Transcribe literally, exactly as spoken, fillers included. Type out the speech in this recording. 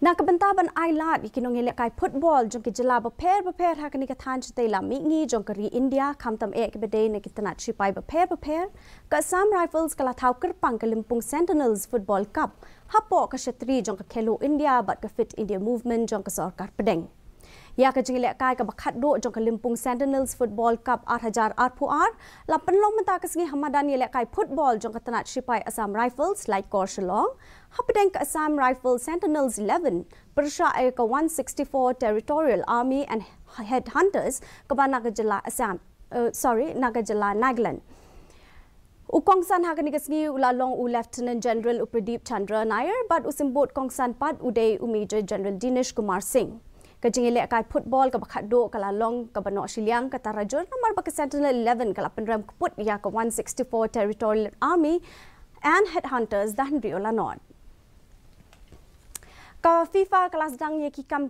Na ka bynta ban ai lad ïa ki nongïalehkai football jong ki jylla bapher bapher ha kane ka thaiñ shatei la mihngi jong ka ri India, khamtam eh kiba dei na ki tnat shipai bapher bapher, ka Assam Rifles ka la thaw kyrpang ka Limpung Sentinels Football Cup hapoh ka shatri jong ka Khelo India bad ka Fit India Movement jong ka sorkar pdeng. Ïa ka jingïalehkai kaba khatduh jong ka Limpung Sentinels Football Cup ar hajar arphew ar la pynlong mynta ka sngi ha madan ïalehkai football jong ka tnat shipai Assam Rifles, Laitkor Shillong, hapdeng ka Assam Rifles Sentinels eleven pyrshah ïa ka one sixty-four Territorial Army and Headhunters kaba na ka jylla Assam, uh, sorry, na ka jylla Nagaland. U kongsan ha kane ka sngi u la long u Lieutenant General u Pradip Chandra Nair bad u symbud kongsan pat u dei u Major General Dinesh Kumar Singh. Ka jingïalehkai football kaba khatduh ka la long kaba noh shiliang ka tarajur namar ba ka Sentinel eleven ka la pynrem kput ïa ka one sixty-four Territorial Army and Headhunters da hynriew la not. Ka FIFA ka la sdang ïa ki kam